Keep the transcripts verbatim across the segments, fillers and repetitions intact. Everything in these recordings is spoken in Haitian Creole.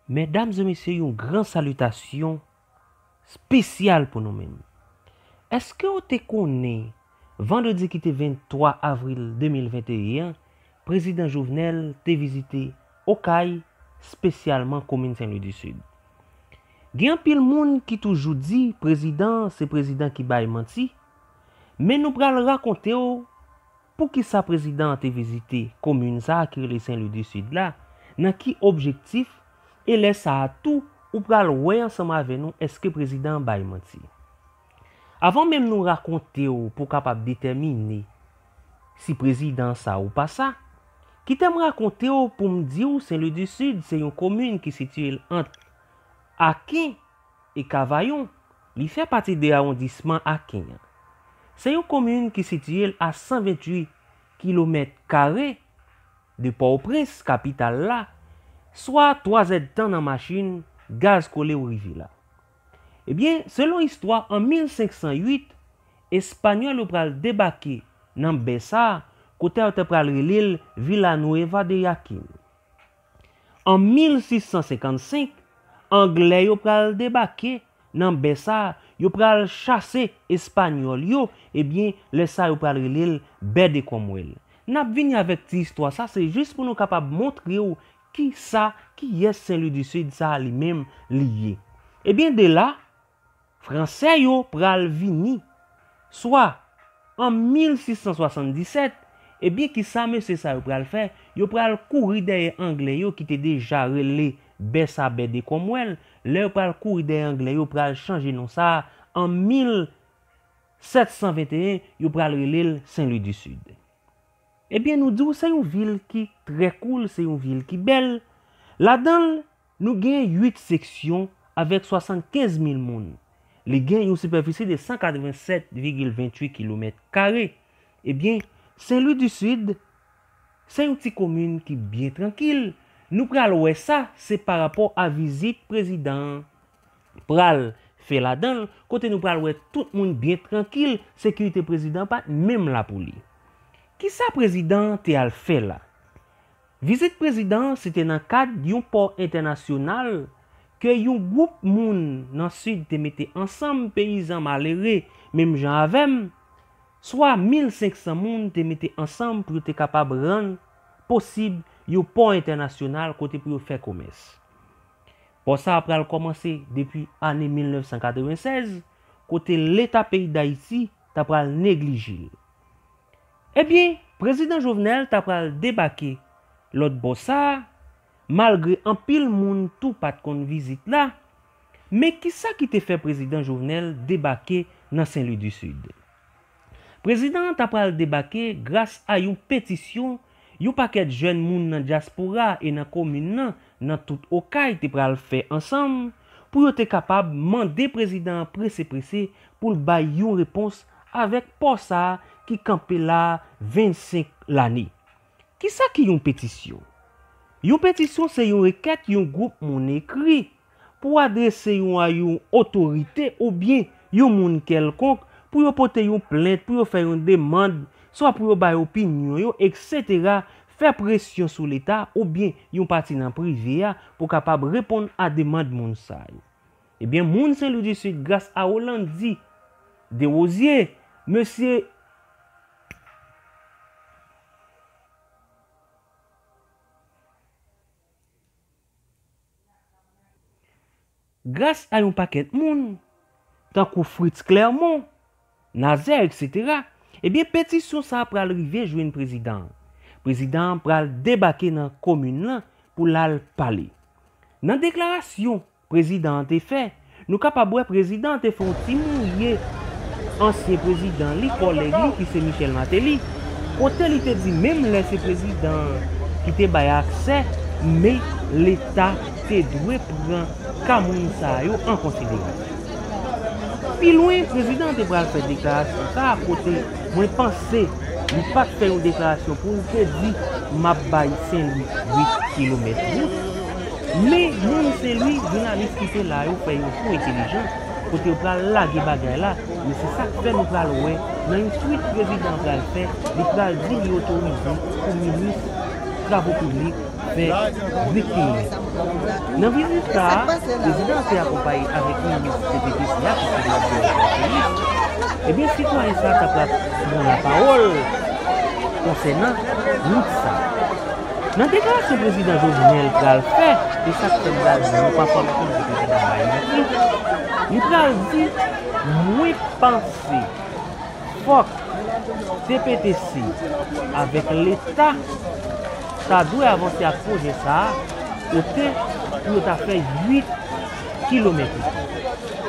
Medam e mesye, yon gran salitasyon espesyal pou nou menm. Èske w te konnen, vandredi ki te venntwa avril de mil venteyen an, Prezidan Jovenel te vizite Okay, espesyalman komin Sen Lwi di Sid? Gen anpil moun ki toujou di prezidan se prezidan ki bay manti, men nou pral rakonte w poukisa prezidan an te vizite komin sa a ki rele Sen Lwi di Sid la, nan ki objektif, e lè sa a tou, ou pral wè ansanm avè nou èske prezidan an bay manti. Avan menm nou rakonte w pou w kapab detèmine si prezidan sa ou pa sa, kite m rakonte w pou m di w Sen Lwi di Sid se yon komin ki sitiye l ant Aken e Kavayon. Li fè pati de awondisman Aken an. Se yon komin ki sitiye l a san venntuit kilomèt kare de Pòtoprens, kapital la, swa twa zèdtan nan machin, gaz kole ou rive la. Ebyen, selon istwa, an mil senk san uit, Espanyòl yo pral debake nan bè sa a, kote yo te pral rele l Villanueva de Yaquín. An mil sis san senkannsenk, Anglè yo pral debake nan bè sa a, yo pral chase Espanyòl yo, ebyen, lè sa a yo pral rele l bè de Cromwell. N ap vini avèk ti istwa sa, se jis pou nou kapab montre w kisa, kiyès Sen Lwi di Sid sa a li menm li ye. Ebyen, de la, Fransè yo pral vini. Swa, an mil sis san swasanndisèt, ebyen, kisa mesye sa yo pral fè? Yo pral kouri dèyè Anglè yo ki te deja rele bè sa bè de Cromwell. Lè yo pral kouri dèyè Anglè yo, pral chanje non sa a. An mil sèt san venteyen, yo pral rele l Sen Lwi di Sid. Ebyen, nou di w se yon vil ki trè koul, se yon vil ki bèl. Ladan l, nou gen uit seksyon avèk swasannkenz mil moun. Li gen yon sipèfisi de san katrevensèt vigil venntuit kilomèt kare. Ebyen, Sen Lwi di Sid, se yon ti komin ki byen trankil. Nou pral wè sa, se pa rapò a vizit prezidan an pral fè ladan l, kote nou pral wè tout moun byen trankil, sekirite prezidan an pa t menm la pou li. Kisa prezidan an te al fè la? Vizit prezidan an se te nan kad yon pò entènasyonal ke yon gwoup moun nan Sid te mete ansanm, peyizan malere, menm jan avè m, swa mil senk san moun te mete ansanm pou yo te kapab rann posib yon pò entènasyonal kote pou yo fè komès. Pò sa a pral kòmanse depi ane mil nèf san katrevensèz, kote Leta peyi Dayiti ta pral neglije l. Ebyen, prezidan Jovenel ta pral debake lòt bò sa a, malgre anpil moun tou pa t konn vizit la. Men kisa ki te fè prezidan Jovenel debake nan Sen Lwi di Sid? Prezidan an ta pral debake gras a yon petisyon yon pakèt jèn moun nan dyaspora e nan komin nan, nan tout Okay, te pral fè ansanm pou yo te kapab mande prezidan an prese prese pou l bay yon repons avèk pò sa a ki kanpe la vennsenk lane. Kisa ki yon petisyon? Yon petisyon se yon rekèt yon gwoup moun ekri pou adrese yon a yon otorite oubyen yon moun kèlkonk pou yo pote yon plent, pou yo fè yon demann, swa pou yo bay opinyon yo, etsetera, fè presyon sou Leta oubyen yon pati nan prive a pou kapab reponn a demann moun sa yo. Ebyen, moun Sen Lwi di Sid, gras a Rolandi Desrosiers, mesye, gras a yon pakèt moun, tankou Fritz Clermont, Nazaire, etsetera, ebyen, petisyon sa a pral rive jwenn prezidan an. Prezidan an pral debake nan komin lan pou l al pale. Nan deklarasyon prezidan an te fè, nou kapab wè prezidan an te fè yon ti mouye ansyen prezidan li, kòlèg li, ki se Michel Martelly, kote li te di menm lè se prezidan an ki te bay aksè, men Leta te dwe pran ka moun sa yo an konsiderasyon. Pi lwen, prezidan an te pral fè deklarasyon sa a kote mwen panse li pa t fè yon deklarasyon pou l te di, "M ap bay Sen Lwi uit kilomèt wout." Men, moun Sen Lwi, jounalis ki te la yo fè yon kou entelijan, kote yo pral lage bagay la, men se sa k fè nou pral wè nan yon twit prezidan an pral fè, li pral di li otorize pou minis travo piblik fè uit kilomèt. Nan vizit sa a, prezidan an te akonpaye avèk minis T P T C a, ki se Gabriel Francelis. Ebyen, sitwayen sa a ta pral pran lapawòl konsènan wout sa a. Nan deklarasyon prezidan Jovenel pral fè, e sa k fè m pral di nou pa fò m tande prezidan bay manti, li pral di, mwen panse fòk T P T C avèk Leta ta dwe avanse ak pwojè sa a, kote pou yo ta fè uit kilomèt wout.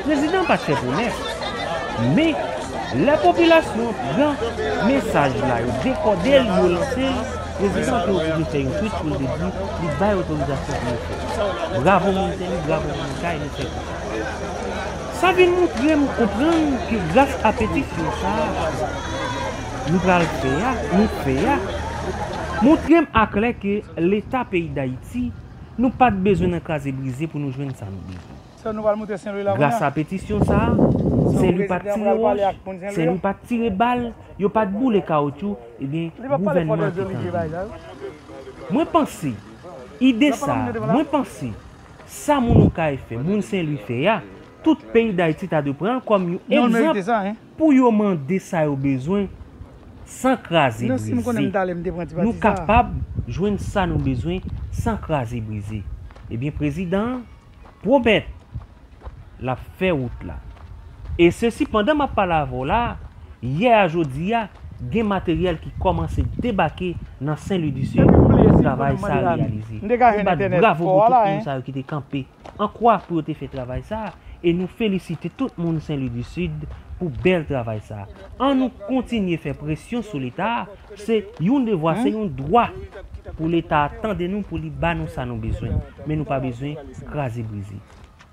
Prezidan pa t fè pwomès, men lè popilasyon pran mesaj la, yo dekòde l, yo lanse l, prezidan te oblije fè yon tweet pou l te di li bay otorizasyon pou yo fè. Bravo moun Senlwi, bravo moun Okay, nou fè pou sa. Sa vin montre m konprann ke gras a petisyon sa a nou pral fè a, nou fè a, montre m aklè ke Leta peyi Dayiti, nou pa t bezwen nan kraze brize pou nou jwenn sa nou bezwen. Sa nou pral montre Senlwi la kounye a. Gras a petisyon sa a, Senlwi pa t tire wòch, Senlwi pa t tire bal, yo pa t boule kawotchou, ebyen, gouvènman an te tande. Mwen panse, ide sa a, mwen panse, sa moun Okay fè, moun Senlwi fè a, tout peyi Dayiti ta dwe pran l kòm yon egzanp pou yo mande sa yo bezwen san kraze brize. Nou kapab jwenn sa nou bezwen san kraze brize. Ebyen, prezidan an pwomèt l ap fè wout la. E sesi, pandan m ap pale avè w la, yè a jodi a, gen materyèl ki kòmanse debake nan Senlwi di Sid pou travay sa a reyalize. Nou bat bravo pou tout moun sa yo ki te kanpe an kwa pou yo te fè travay sa a, e nou felisite tout moun Senlwi di Sid pou bèl travay sa a. Ann nou kontinye fè presyon sou Leta a, se yon devwa, se yon dwa pou Leta a tande nou, pou li ba nou sa nou bezwen. Men nou pa bezwen kraze brize.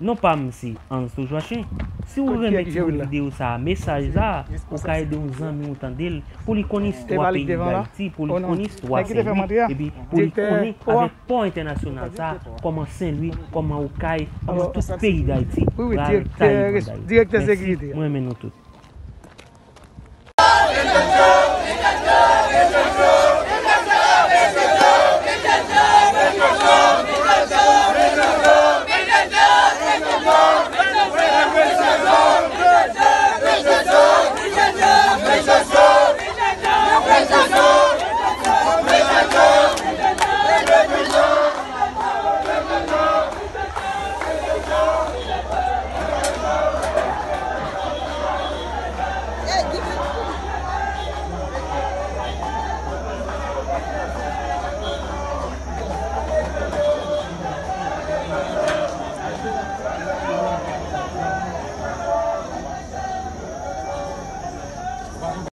Non pa m se Ansto Joachim. Si w renmen ti bout videyo sa a, mesaj sa a, ou ka ede yon zanmi w tande l, pou li konn istwa peyi Dayiti, pou li konn istwa Senlwi, epi pou li konnen avèk pò entènasyonal sa a, kòman Senlwi, kòman Okay, kòman tout peyi Dayiti pral taye panday. Mèsi, mwen renmen nou tout.